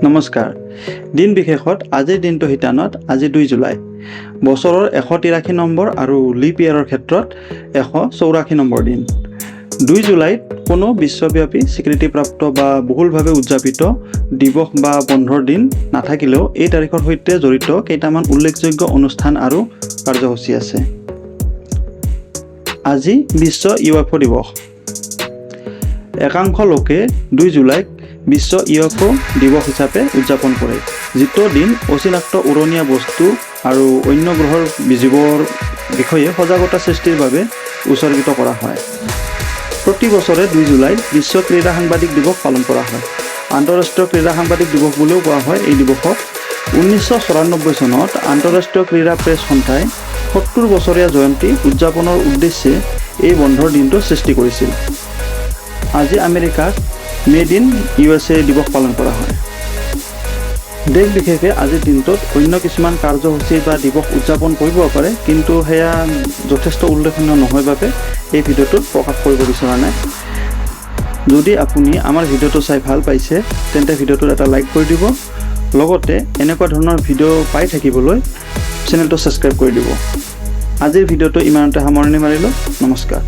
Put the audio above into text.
নমস্কাৰ। দিন বিশেষত আজিৰ দিনটো শিতানত আজি 2 জুলাই, বছৰৰ 183 নম্বৰ আৰু লিপ ইয়াৰৰ ক্ষেত্ৰত 184 নম্বৰ দিন। 2 জুলাইত কোনো বিশ্বব্যাপী স্বীকৃতিপ্ৰাপ্ত বা বহুলভাৱে উদযাপিত দিৱস বা বন্ধৰ দিন নাথাকিলেও এই তাৰিখৰ সৈতে জড়িত কেইটামান উল্লেখযোগ্য অনুষ্ঠান আৰু কাৰ্যসূচী আছে। আজি বিশ্ব ইউএফঅ' দিৱস। একাংশ লোকে 2 জুলাইক বিশ্ব ইউএফঅ' দিৱস হিচাপে উদযাপন কৰে, যিটো দিন অচিনাক্ত উৰণীয়া বস্তু আৰু অন্য গ্ৰহৰ জীৱৰ বিষয়ে সজাগতা সৃষ্টিৰ বাবে উৎসৰ্গিত কৰা হয়। প্ৰতি বছৰে 2 জুলাইত বিশ্ব ক্ৰীড়া সাংবাদিক দিৱস পালন কৰা হয়। আন্তঃৰাষ্ট্ৰীয় ক্ৰীড়া সাংবাদিক দিৱস বুলিও কোৱা হয় এই দিৱসক। 1994 চনত আন্তঃৰাষ্ট্ৰীয় ক্ৰীড়া প্ৰেছ সন্থাই 70 বছৰীয়া জয়ন্তী উদযাপনৰ উদ্দেশ্যে এই বন্ধৰ দিনটো সৃষ্টি কৰিছিল। আজি আমেৰিকাত মেড ইন ইউএছএ দিৱস পালন কৰা হয়। দেশ বিশেষে আজিৰ দিনটোত অন্য কিছুমান কাৰ্যসূচী বা দিৱস উদযাপন কৰিব পাৰে, কিন্তু সেয়া যথেষ্ট উল্লেখনীয় নহয় বাবে এই ভিডিঅ'টোত প্ৰকাশ কৰিব বিচৰা নাই। যদি আপুনি আমাৰ ভিডিঅ'টো চাই ভাল পাইছে, তেন্তে ভিডিঅ'টোত এটা লাইক কৰি দিব। লগতে এনেকুৱা ধৰণৰ ভিডিঅ' পাই থাকিবলৈ চেনেলটো ছাবস্ক্ৰাইব কৰি দিব। আজিৰ ভিডিঅ'টো ইমানতে সামৰণি মাৰিলোঁ। নমস্কাৰ।